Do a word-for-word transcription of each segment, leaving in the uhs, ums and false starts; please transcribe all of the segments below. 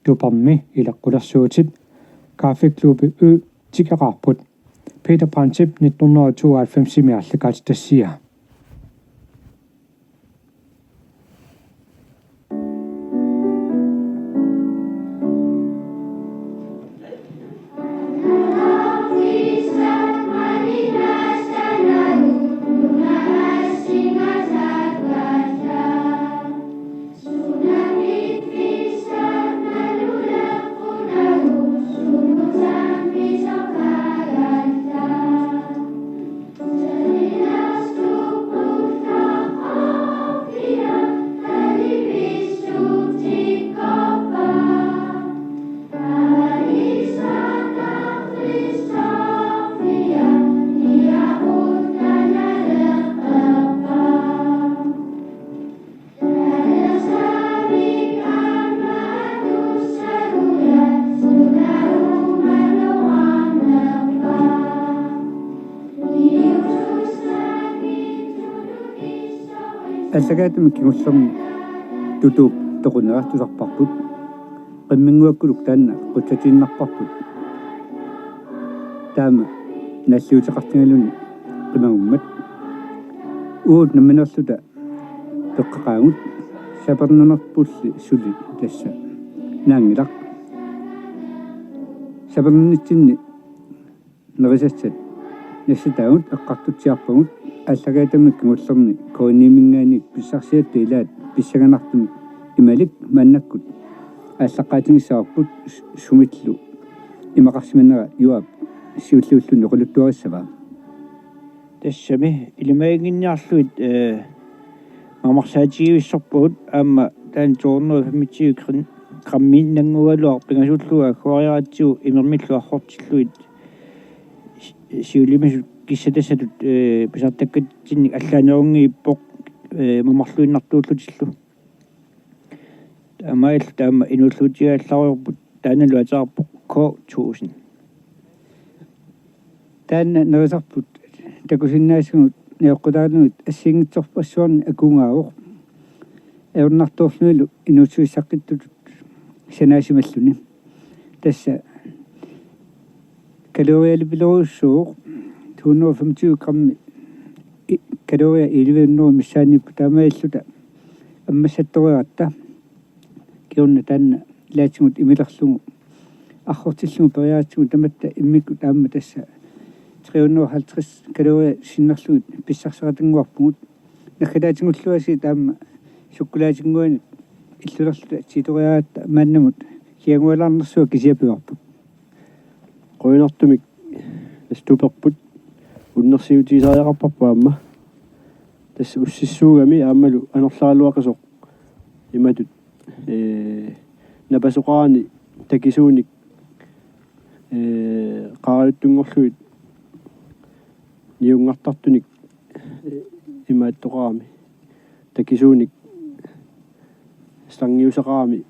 Tupermi ileqqulersuutit Kaffeklubbi Ø tikeqarput. Peter Brandtip nitten hundrede og tooghalvfemsimi aallakaatitassiaa. Allakaatami kingullermi Tutuup toqunera tusarparput. Qimminnguakkuluk taanna qutsatiinnarparput. Taama nalliuteqartigaluni qimagummat. Uagut nammineerluta peqqaqaagut, sapernunerpulli suli tassa naanngilaq. Sapernunitsinni nerisassat nassataagut eqqartutsiarpagut. Allakaatami kingullermi K N I-minngaanniit pissarsiatta ilaat pissanganartumik imalik maannakkut aallaqqaatigissavarput. Sumillu imaqarsimanera Juaap siulliulluni oqaluttuarissavaa. Tassami ilimaginnginniarlugit, eh, mamarsaatigivissorpagut aamma taanna to hundrede og femogtyve gram-, grammiinnannguugaluaq pingasuullugu agguariaratsigu imermillu arrortillugit si-, siulimasut kissatassatut, eh, pisartakkatsinnik allaanerunngippoq, eh, mamarluinnartuullutillu. Taamaalilluta aamma inuulluutigigallarujoorput, taannalu ateqarpoq K tusind. Taanna nerisarput takusinnaasavut najoqqutaanermut assigiinngitsorpassuarnik akuugaavoq. Ajornartoorlunilu inuussutissaqqittup sanaasimalluni. Tassa kalorialipilerujussuuvoq, to hundrede og femogtyve grammi i-, kaloria elleve hundrede missaaniippoq, taamaalilluta ammassattoriaratta. Kingorna taanna ilaatigut imilerlugu arrortillugu periaratsigu tamatta immikkut aamma tassa tre hundrede og halvtreds kaloria sinnerlugit pissarseqatannguarpugut. Naggataatigulluaasiit aamma sukkulaatinguanik illulerluta tiitoriaratta maannamut kiangualaarnersua kisiat pivarput. Qujanartumik tassa tuperput unnersiutigisariaqarparput aamma. Tassa ussissuugami aammalu anorleraluaqisoq imatut, ee, napasoqarani takisuunik, ee, qaaraluttunngorlugit niunngartartunik, ee, imaattoqarami takisuunik slangiusaqarami.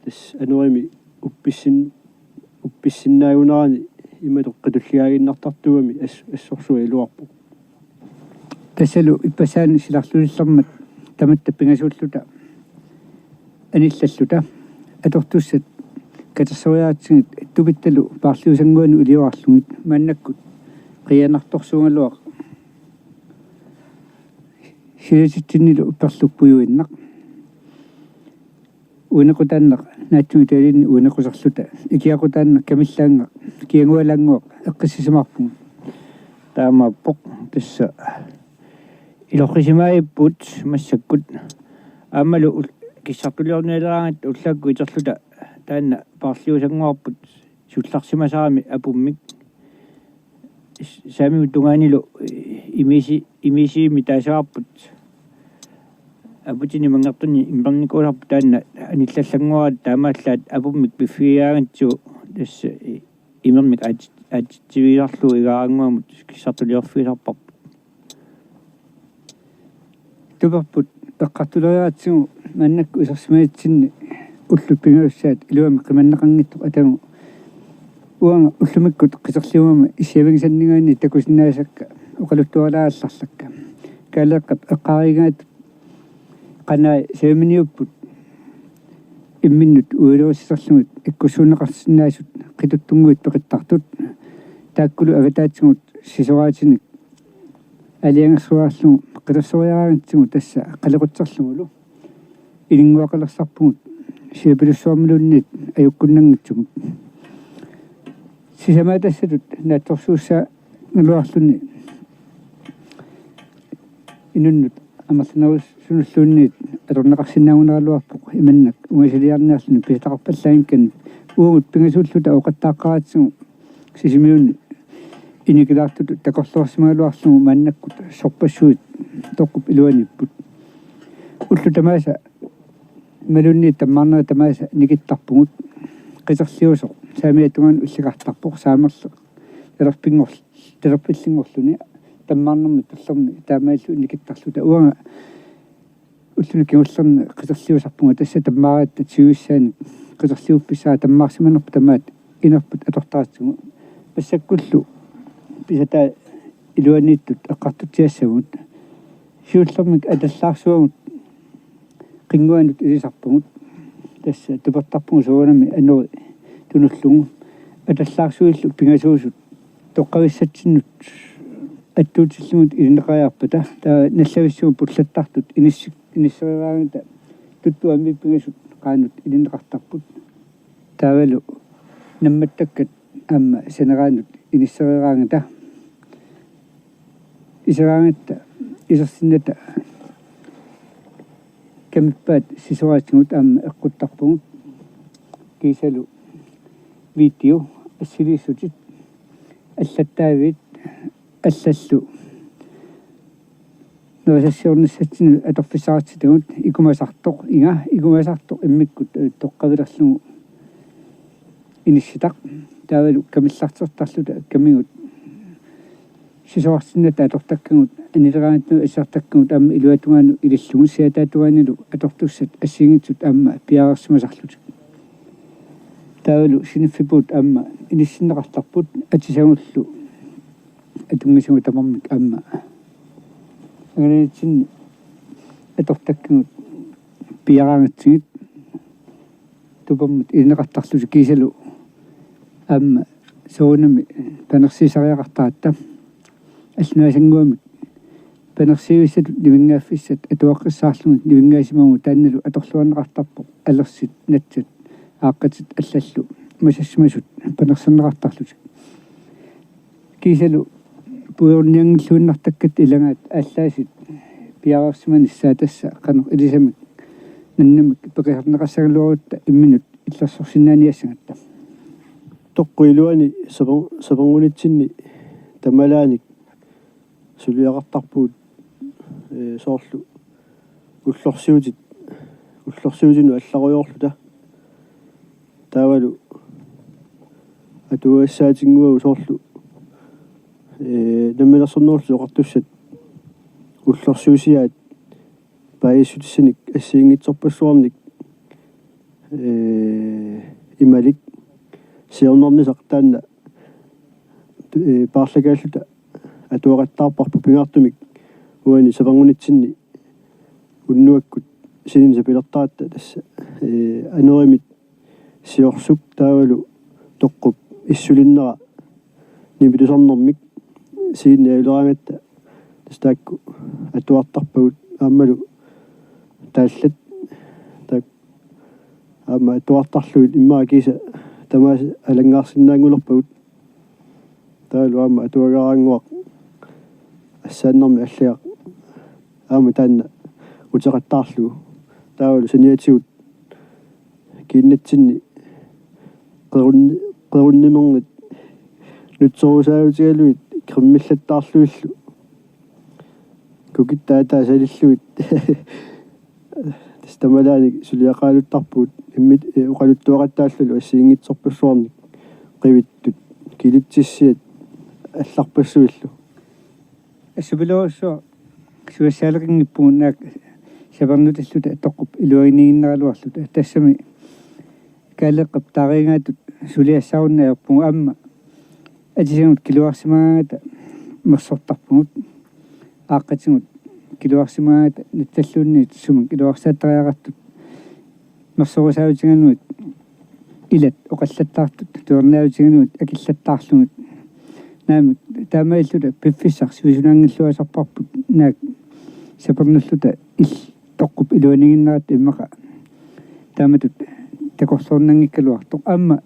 Tassa anorimi uppissin-, uppissinnaagunarani imatut qitulliaaginnartartuugami as-, assorsuaq iluarpoq. Tassalu ippassaani silarlulillermat tamatta pingasuulluta anillalluta atortussat katersoriaratsigit tupittalu paarliusannguanut iliorarlugit maannakkut qiianartorsuugaluaq silatitsinnilu upperluppujuinnaq. Uinequtaannaq naatsumik talinni uinequsarluta ikiaqutaannaq kamillaannaq kiangualaannguaq eqqissisimaarpugut. Taamaappoq tassa ilorrisimaagipput massakkut aammalu ul-, kissartuliornialeraangatta ullaakkut iterluta taanna paarliusannguarput sullarsimasarami apummik. Saamimut tungaanilu, eh, imiisi-, imiisiimi taasaarput. Aputinik manngertunik imernikuusarput taanna anillallanguaratta taamaallaat apummik piffigigaangatsigu tassa, eh, imermik aatsit-, aatsitsivigisarlugu igaarannguamut kissartuliorfigisarparput. Tuperput eqqartuleriaratsigu maannakkut isersimanitsinni ullut pingasussaat iluamik qimanneqanngitsoq atagu. Uanga ullumikkut qiterliugama issiavigisanninngaanniit takusinnaasakka oqaluttualaallarlakka. Kaaleeqqap eqqaareerigaat qanai saviminiupput imminnut uiluusiserlugit ikkussuunneqarsinnaasut qituttunnguit peqittartut. Taakkulu avataatigut sisoraatinik aalajangersuarlugu qilersoriaraangatsigu tassa qalequtserlugulu ilinnguaqalersarpugut siapilussuarmiluunniit ajukkunnanngitsumut. Sisamaatassatut naatsorsuussaagaluarluni inunnut amerlanerusunulluunniit atorneqarsinnaagunaraluarpoq imannak ungasiliarniarluni pisataqarpallaanngikkaanni uagut pingasuulluta ooqattaaqqaaratsigu Sisimiuni inikilaartutut takorloorsimagaluarlugu maannakkut sorpassuit toqqup iluaniipput. Ullut tamaasa imaluunniit tammaarnerit tamaasa nikittarpugut. Qiterliusoq saamiata tungaanut illikartarpoq, saamerleq talerpinngor-, talerpillinngorluni tammaarnermi tullermi taamaallu nikittarluta. Uanga ulluni kingullerni qiterliusarpunga, tassa tammaaratta tyvissaanik qiterliuppissara tammaarsimanerput tamaat inerput atortaratsigu. Massakkullu pisataa iluaniittut eqqartutsiassagut. Siullermik atallaarsuagut qinnguanut ilisarpugut. Tassa tupertarpugut soorunami anori tunullugu. Atallaarsuillu pingasuusut toqqavissatsinnut attuutillugit ilinneqariarpata, taava nallavissugut pullattartut inissi-, inissereeraangata tuttuammi pingasut qaanut ilinneqartarput. Taavalu nammattakkat aamma saneraanut inissereeraangata iseraangatta isersinnata kamippaat sisoraatigut aamma eqquttarpugut. Kiisalu video assiliissutit allattaaviit allallu nerisassiornissatsinnut atorfissaqartitagut. Ikumasartoq, iga, ikumasartoq immikkut, eh, toqqavilerlugu inissitaq. Taavalu kamillartertarluta kamigut sisorarsinnata atortakkagut, anileraangatta asisartakkagut aamma iluatungaanut ilillugu, siataatungaanilu atortussat assigiinngitsut aamma piareersimasarlutik. Taavalu siniffipuut aamma inissinneqartarput, atisagullu atunngisagut tamarmik aamma angalanitsinni atortakkagut piaraangatsigit tupermut ilineqartarlutik. Kiisalu aamma soorunami panersiisariaqartaratta. Allunaasannguamik panersiivissatut nivinngaffissat atuaqqissaarlugit nivinngaasimavagut, taannalu atorluarneqartarpoq alersit, natsat, aaqqatit allallu masassimasut panerserneqartarlutik. Kiisalu puiornianngilluinnartakkatta ilagaat aallaasit piareersimanissaat, tassa qanoq ilisamik nannamik peqisarneqassagaluarutta imminut illersorsinnaaniassagatta. Toqqu iluani saper-, saperngutitsinni tamalaanik suliaqartarpugut, ee, soorlu ullorsiutit, ullorsiutinut allarujoorluta. Taavalu atuagassaatinngua soorlu, ee, Namminersornerullutik Oqartussat ullorsiusiaat paasissutissanik assigiinngitsorpassuarnik, ee, imalik siornarnisaq taanna, ee, paarlakaalluta atuaqattaarparput. Pingaartumik uani saperngunitsinni unnuakkut sinini sapilertaratta, tassa, ee, anorimit siorsuk taavalu toqqup issulinnera nimitusarnermik sinini ajuleraangatta, tassa taakku atuartarpagut aammalu taallat taak-, aamma atuartarlugit immaqa kiisa tamaasa alanngaarsinnaanngulerpagut. Taavalu aamma atuagaraannguaq assaannermi allagaq aamma taanna uteqattaarlugu. Taavalu saniatigut kiinnatsinni qerun-, qerunnimerngit nutsorusaavutigalugit qimmillattaarlugillu kukitta ataa salillugit. Tassa tamalaanik suliaqaaluttarpugut, immit, ee, oqaluttuaqattaallalu assigiinngitsorpassuarnik qivittut kilitsissiat allarpassuillu. Assupiloorsuaq sugassaaleqinngippugut naak sapernutilluta toqqup iluaniiginnaraluarluta. Tassami Kaaleeqqap taariingaatut suliassaarunnaarpugut, aamma atisagut kiluarsimagaangata mersortarpugut. Aaqqatigut kiluarsimagaangata natsalluunniit sumik iluarsaattariaqartut Mersorusaarutigalugu ilat oqallattaartut, tuernaarutigalugu akillattaarlugit. Naamik, taamaalilluta piffissaq sivisunaanngilluinnarparput, naak sapernulluta il-, toqqup iluaniiginnaratta immaqa taamatut takorloornanngikkaluartoq. Aamma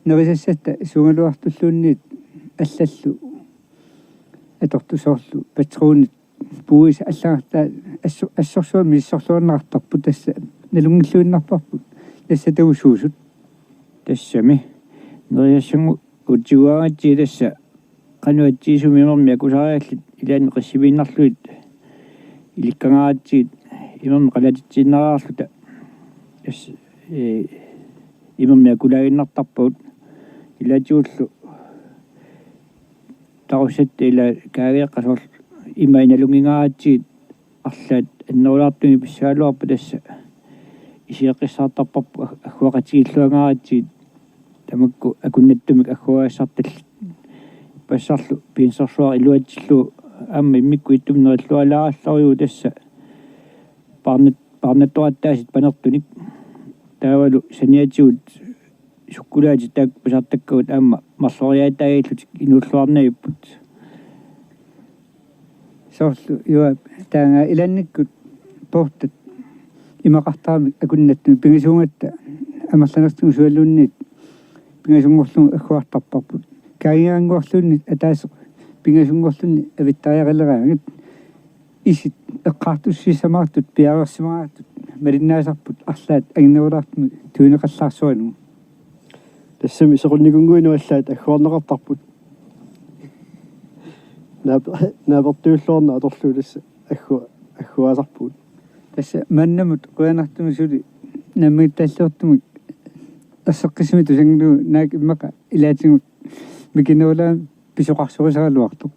nerisassatta suugaluartulluunniit allallu atortusoorlu patruunit puuisa allagarta asso-, assorsuaq misissorluarneqartarput, tassa nalunngilluinnarparput tassa tagusuusut. Tassami. Nerisassannguaq utsiguagatsi tassa qanoq atsigisumik imermik akusariallit ilaanni qissimiinnarlugit ilikkagaratsigit imermik qalatitsiinnariarluta. Tassa, ee, imermik akulaaginnartarpagut ilaatigullu taqussat ila kaageeqqasoorl ima inalunngigaratsigit arlaat annerulaartumik pissagaluarpat tassa isigeqqissaartarparput ag-, agguaqatigilluagaratsigit tamakku akunnattumik agguagassartallit. Passarlu pinsersuaq iluatsillugu aamma immikkut ittumik nerillualaarallarujuu tassa paarnat-, paarnattorattaasut panertunik. Taavalu saniatigut sukkulaatit taakku pisartakkagut aamma marloriaataagallutik inuulluarnavipput. Soorlu Juaap taanna ilaannikkut poortat imaqartaramik akunnattumik pingasuugatta amerlanertigut sualuunniit pingasunngorlugu agguartarparput. Kaagigaannguarluunniit ataaseq pingasunngorluni avittariaqaleraangat. Isit eqqartussissamaartut piareersimagaartut malinnaasarput arlaat annerulaartumik tunineqallaarsuarlugu. Tassami soqunnikunguinuallaat agguarneqartarput. Naap-, naapertuilluarneq atorlugu tassa aggu-, agguaasarpugut. Tassa maannamut qujanartumik suli naammagittaalliortumik erseqqissumik tusanngilagut, naak immaqa ilaatigut mikinerulaamik pisoqarsorisaraluartoq.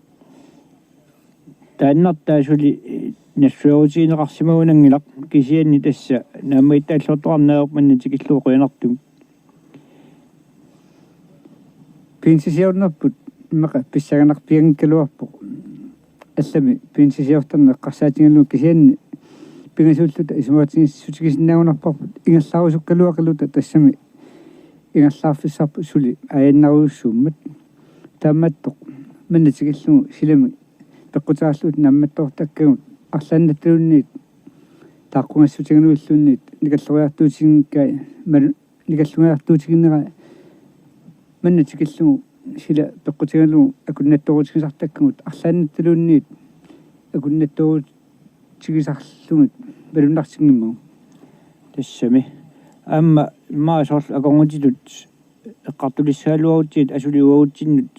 Taannartaa suli, eh, nassuerutigineqarsimagunanngilaq, kisianni tassa naammagittaalliortoqarneq ajorpoq manna tikillugu qujanartumik. Pinsisiornerput immaqa pissanganarpianngikkaluarpoq. Allami pinsisiortarneq eqqarsaatigalugu kisianni pingasuulluta isumaqatigiissutigisinnaanngilarparput ingerlarusukkaluaqaluta, tassami ingerlaarfissarput suli aajannarujussuummat. Taamaattoq manna tikillugu silami peqqutaarluta naammattoortakkagut arlaannattaluunniit taaqqugassutigalugilluunniit nikalloriartuutiginngikkai, malu-, nikalloriartuutiginerai manna tikillugu sila peqqutigalugu akunnattoorutigisartakkagut arlaannattaluunniit akunnattoorutigisarlugit malunnartinngimmagu. Tassami. Aamma immaqa soorlu akornutitut eqqartulissagaluarutsigit asuli uagutsinnut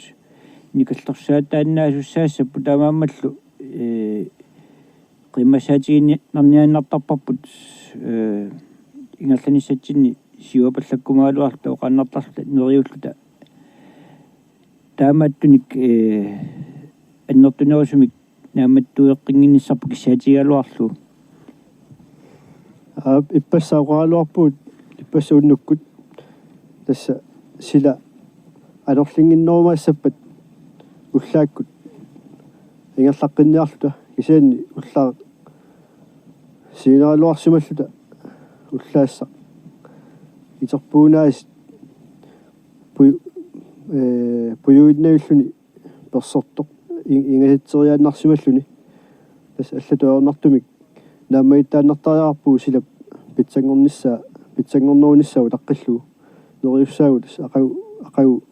nikallersaataannaasussaassapput, taamaammallu, ee, qiimmassaatiginnarniaannartarparput, ee, ingerlanissatsinni siuapallakkumagaluarluta oqaannartarluta neriulluta. Taamaattunik, ee, annertunerusumik naammattueqqinnginnissarput kissaatigigaluarlugu. Aap, ippassaq oqaraluarpugut, ippassaq unnukkut. Tassa sila anorlinnginnerumassappat ullaakkut ingerlaqqinniarluta, kisianni ullaaq siuneraluarsimalluta ullaassaq iterpugunaasit puju-, ee, pujuinnavilluni persertoq in-, ingasitseriaannarsimalluni. Tassa allatut ajornartumik naammagittaannartariaqarpugut silap pitsanngornissaa, pitsanngornerunissaa utaqqillugu. Neriussaagut tassa aqagu, aqagu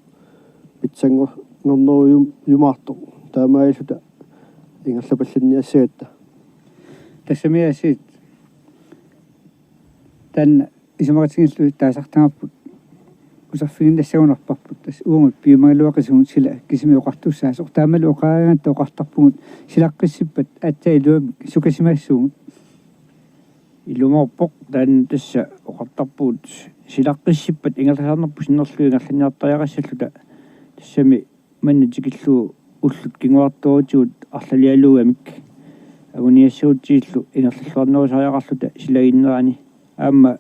pitsanngor-, ngornerujum-, jumaartoq. Taamaalilluta ingerlapallanniassagatta. Tassami aasiit taanna isumaqatigiilluta taasartagarput uterfiginnassagunarparput, tassa uagut piumagaluaqisugut sila kisimi oqartussaasoq. Taamalu oqareeraangatta oqartarpugut silaqqissippat aatsaat iluamik sukasimaassuugut. Ilumoorpoq taanna, tassa oqartarpugut silaqqissippat ingerlasarnerput sinnerlugu ingerlanniartariaqassalluta, tassami manna tikillugu ullut kinguartoorutigut arlalialuugamik anguniassagutsigillu ingerlalluarnerusariaqarluta silaginnerani. Aamma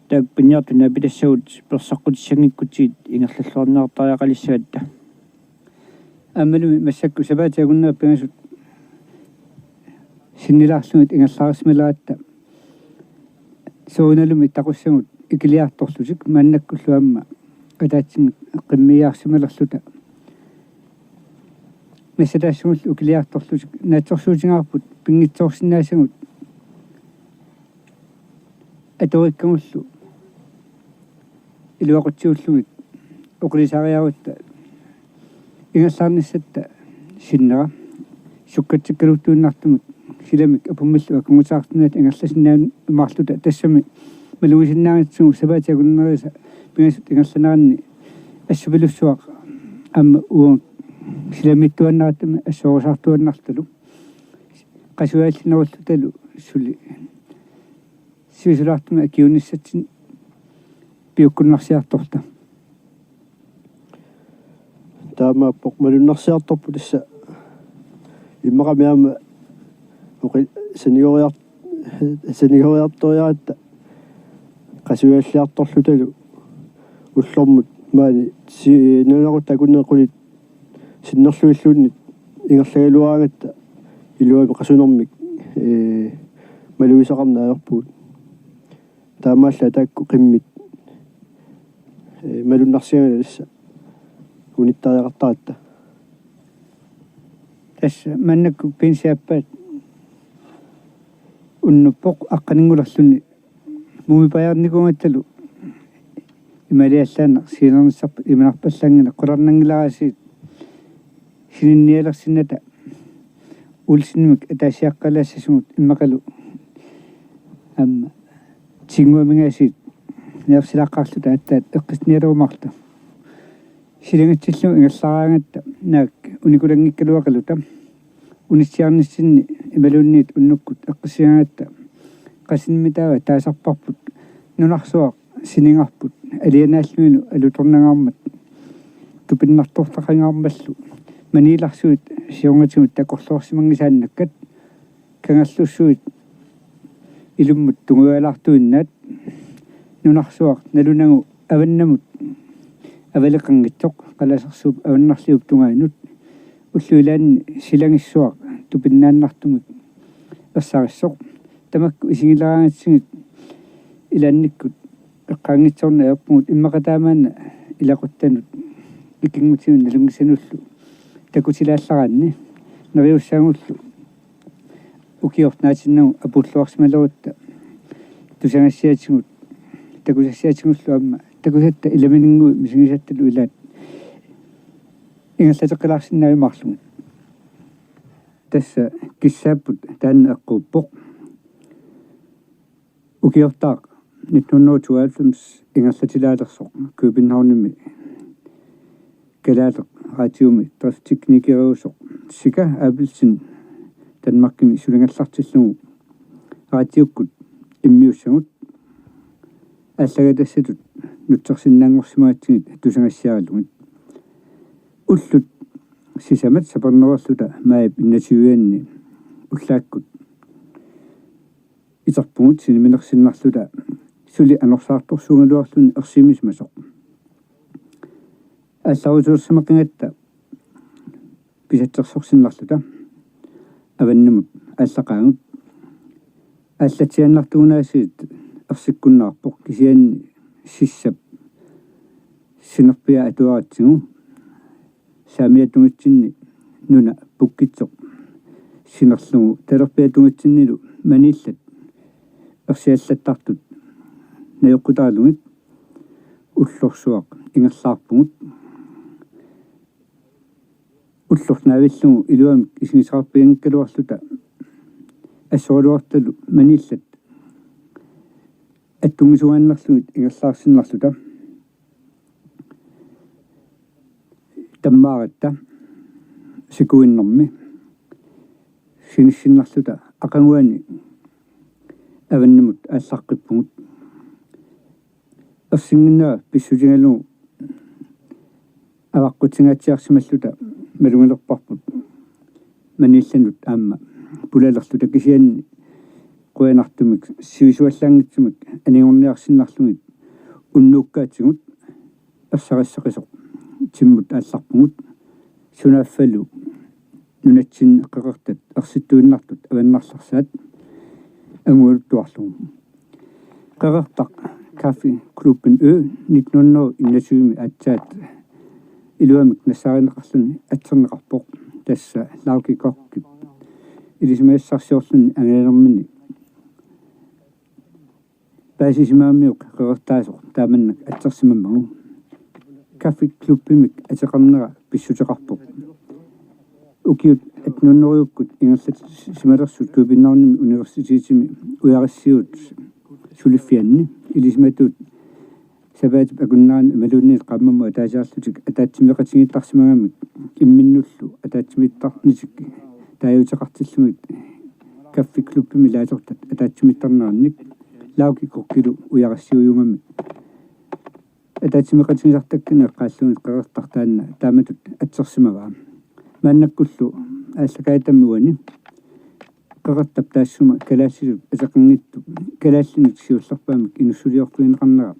taakku piniartut naapitassagut perseqqutissanngikkutsigu ingerlalluarniartariaqalissagatta. Aammalumi massakkut sapaatip akunnerata pingasut sinnilaarlugit ingerlareersimaleratta Soorunalumi taquassagut ikiliartorlutik maannakkullu aamma ataatsimik qimmiiaarsimalerluta. Nassataassuullu ikiliartorlutik naatsorsuutigaarput pinngitsoorsinnaasagut atoriikkagullu iluaqutsiullugit oqilisaariarutta ingerlaarnissatta sinnera sukkatsikkaluttuinnartumik silamik apummillu akunngutaartunaat ingerlasinnaajumaarluta tassami malugisinnaagatsigu sapaatip akunnerisa pingasut ingerlaneranni assupilussuaq aamma uagut silamiittuaannarattami assoorusaartuaannarlutalu qasuallinerullutalu suli sivisulaartumik akiuunnissatsinnut piukkunnarsiartorluta. Taamaappoq malunnarsiartorpoq tassa immaqami aamma oqi- sanigoriar- sanigoriartoriaratta qasualliartorlutalu ullormut maani si- nunarutta akunnerit qulit sinnerlugilluunniit ingerlagaluaraangatta iluamik qasunermik ee malugisaqarneq ajorpugut. Taamaallaat taakku qimmit ee malunnarsigaangatta tassa unittariaqartaratta. Tassa maannakkut pinsiappaat unnuppoq aqqaninngulerluni mumipajernikuugattalu imaaliallaannaq siginernissarput imanarpallaanngilaq qularnanngilara aasiit sininnialersinnata Olsenimik ataasiaqqalaassasugut immaqalu aamma Tinguaminngaasiit niarsilaaqqaarluta aatsaat eqqissinialerumaarluta. Silagitsillugu ingerlaaraangatta naak unikulanngikkaluaqaluta unitsiarnissinni imaluunniit unnukkut eqqissigaangatta qasinimitaava taasarparput nunarsuaq sinigarput alianaallunilu alutornangaarmat tupinnartortaqangaarmallu maniilarsuit siornatigut takorloorsimanngisaannakkat kangerlussuit ilummut tungualaartuinnaat nunarsuaq nalunagu avannamut avaleqanngitsoq qalasersuup avannarliup tungaanut ullut ilaanni silagissuaq tupinnaannartumik ersarissoq tamakku isigileraangatsigit ilaannikkut eqqaanngitsoorneq ajorpugut immaqa taamaanna ilaquttanut ikinngutigut nalunngisanullu takutilaallaraanni neriussaagullu ukiortaatinnagu apuulluarsimalerutta tusagassiatigut takusassiatigullu aamma takusatta ilamininngui misigisattalu ilaat ingerlateqqilaarsinnaajumaarlugit. Tassa kissaapput taanna eqquuppoq. Ukiortaaq nitten hundrede og tooghalvfems ingerlatilaalersoq Københavnimi kalaaleq radiomi driftsteknikeriusoq Sika Abelsen Danmarkimi suligallartillugu radiokkut immiussagut allagatassatut nutsersinnaanngorsimagatsigit tusagassiaralugit. Ullut sisamat sapernerulerluta maajip enogtyve-anni ullaakkut iterpugut siniminersinnarluta suli anorsaartorsuugaluarluni ersimisimasoq. Aallarusuussimaqigatta pisatsersorsinnarluta avannamut aallaqaagut. Aallatsiaannartugunaasiit ersikkunnaarpoq kisianni sissap sinerpiaa atuaratsigu saamiata tungitsinni nuna pukkitsoq sinerlugu talerpiata tungitsinnilu maniillat ersiallattartut najoqqutaralugit ullorsuaq ingerlaarpugut. Ullornavillugu iluamik isigisaqarpianngikkaluarluta assoraluartullu maniillat attunngisugaannarlugit ingerlaarsinnarluta tammaaratta sikuinnermi sinissinnarluta aqaguani avannamut aallaqqippugut. Ersinnginnera pissutigalugu avaqqutsingaatsiarsimalluta malugilerparput maniillanut aamma pulalerluta kisianni qujanartumik sivisuallaanngitsumik anigorniarsinnarlugit unnuukkaatigut ersarissaqisoq timmut aallarpugut sunaaffalu nunatsinni qeqertat ersittuinnartut avannarlersaat anguluttuarlugu. Qeqertaq Kaffi Klubben Ø nitten hundrede enogtyve aatsaat iluamik nassaarineqarluni atserneqarpoq, tassa Laugi Kochip ilisimasassarsiorluni angalanermini paasisimagamiuk qeqertaasoq taamannak atsersimammagu. Kaffi Klubbimik ateqarnera pissuteqarpoq. Ukiut attenhundredekkut ingerlasimalersut Københavnimi universitetimi ujarissiuut suliffianni ilisimatuut sapaatip akunnerani imaluunniit qaammammut ataasiarlutik ataatsimeeqatigiittarsimagamik imminnullu ataatsimiittarnitik taaguuteqartillugit Kaffi Klubbimi ilaasortat ataatsimiittarnerannik Laugi Kochilu ujarissiujugamik ataatsimeeqatigisartakkanik eqqaallugit qeqertaq taanna taamatut atsersimavaa. Maannakkullu aallakaatitami uani qeqertap taassuma kalaallisut ateqanngitsup kalaallinut siullerpaamik inussutiliortuineqarnera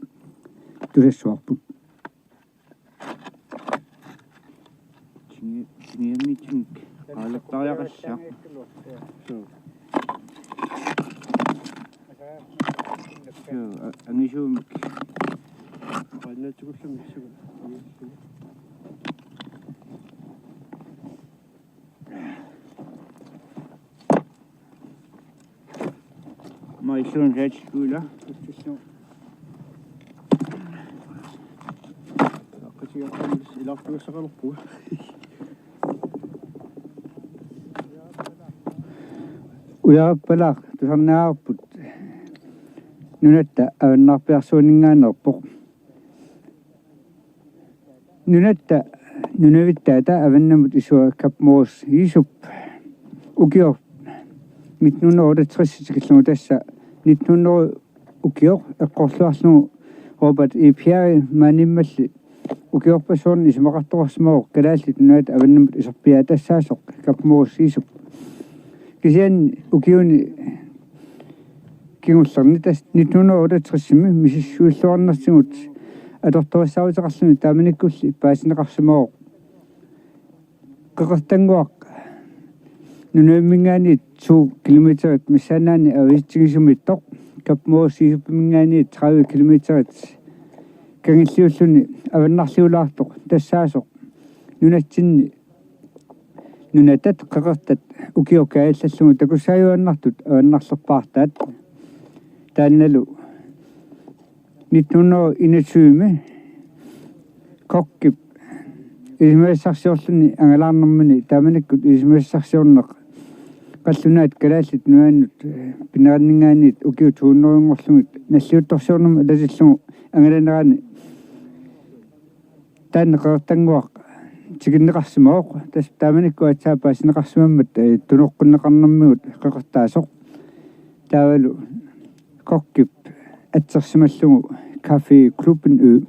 tusassavarput. Singi-, singiammiitsunik qaalattariaqassaq. Suu. Suu, a-, angisuumik. Maissuun saatsikkuila. Aqqutigaarput ilaartugassaqalerpugut. Ujarappalaaq tusarnaarput nunatta avannarpiarsuaninngaanneerpoq. Nunatta nunavittaata avannamut isua Kap Morris Jesup ukioq nitten hundrede otteogtres tikillugu, tassa nitten hundrede ukioq eqqorluarlugu Robert E. Peary maaniimmalli ukiorpassuarni isumaqartoqarsimavoq Kalaallit Nunaat avannamut iserpiaatassaasoq Kap Morris Jesup. Kisianni ukiuni kingullerni, tassa nitten hundrede otteogtresimi misissuilluarnertigut atortorissaaruteqarluni taamanikkulli paasineqarsimavoq. Qeqertannguaq nunavimminngaanniit to kilometerit missaannaanni avisitsigisumiittoq, Kap Morris Jesupiminngaanniit tredive kilometerit kangilliulluni avannarliulaartoq tassaasoq nunatsinni nunatat qeqertat ukiut kaajallallugu takussaajuaannartut avannarlerpaartaat. Taannalu nitten hundrede enogtyve Kochip ilisimasassarsiorluni angalaarnermini taamanikkut ilisimasassarsiorneq qallunaat Kalaallit Nunaannut pineranninngaanniit ukiut to hundredenngorlugit nalliuttorsiornermut atatillugu angalanerani taanna qeqertannguaq tikinneqarsimavoq. Tassa taamanikkut aatsaat paasineqarsimammat, eh, tunoqqunneqarnermigut qeqertaasoq. Taavalu Kochip atsersimallugu Kaffi Klubben Ø.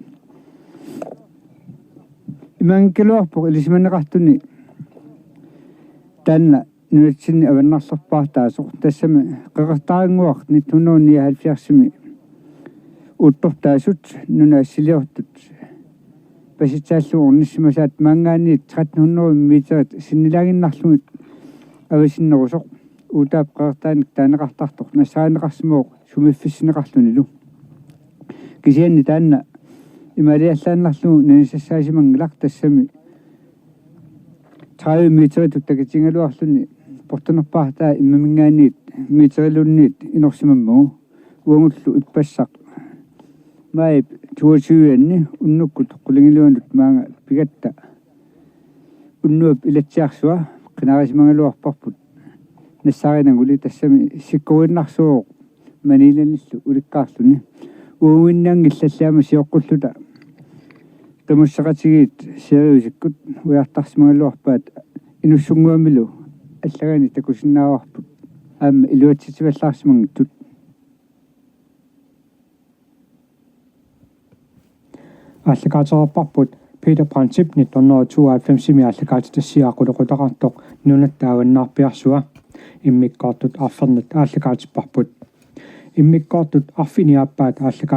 Imaanngikkaluarpoq ilisimaneqartuni taanna nunatsinni avannarlerpaartaasoq, tassami qeqertarannguaq nitten hundrede nioghalvfjerdsimi uuttortaasut nunat assiliortut pasitsaallugu ornissimasaat maanngaanniit tretten hundrede meterit sinnilaaginnarlugit avasinnerusoq uutaap qeqertaanik taaneqartartoq nassaarineqarsimavoq sumiiffissineqarlunilu. Kisianni taanna imaaliallaannarlugu nanissassimanngilaq, tassami tredive meteritut takitigigaluarluni portunerpaartaa immaminngaanniit meteriluunniit inorsimammagu, uagullu ippassaq maajip toogtyve-anni unnukkut qulingiluanut maanga pigatta unnuap ilatsiarsua qinaarisimagaluarparput nassaariinaguli, tassami sikkoriinnarsuuvoq maniilanillu ulikkaarluni. Uaguinnaanngillalli aamma sioqqulluta qimusseqatigiit Siriusikkut ujartarsimagaluarpaat, inussunnguamilu allagani takusinnaavarput aamma iluatsitsivallaarsimanngitsut. Aallakaatereerparput Peter Brandtip nitten hundrede tooghalvfemsimi aallakaatitassiaa qulequtaqartoq Nunatta avannarpiarsua. Immikkoortut arfernat aallakaatipparput. Immikkoortut arfineq-aappaat aallakaat-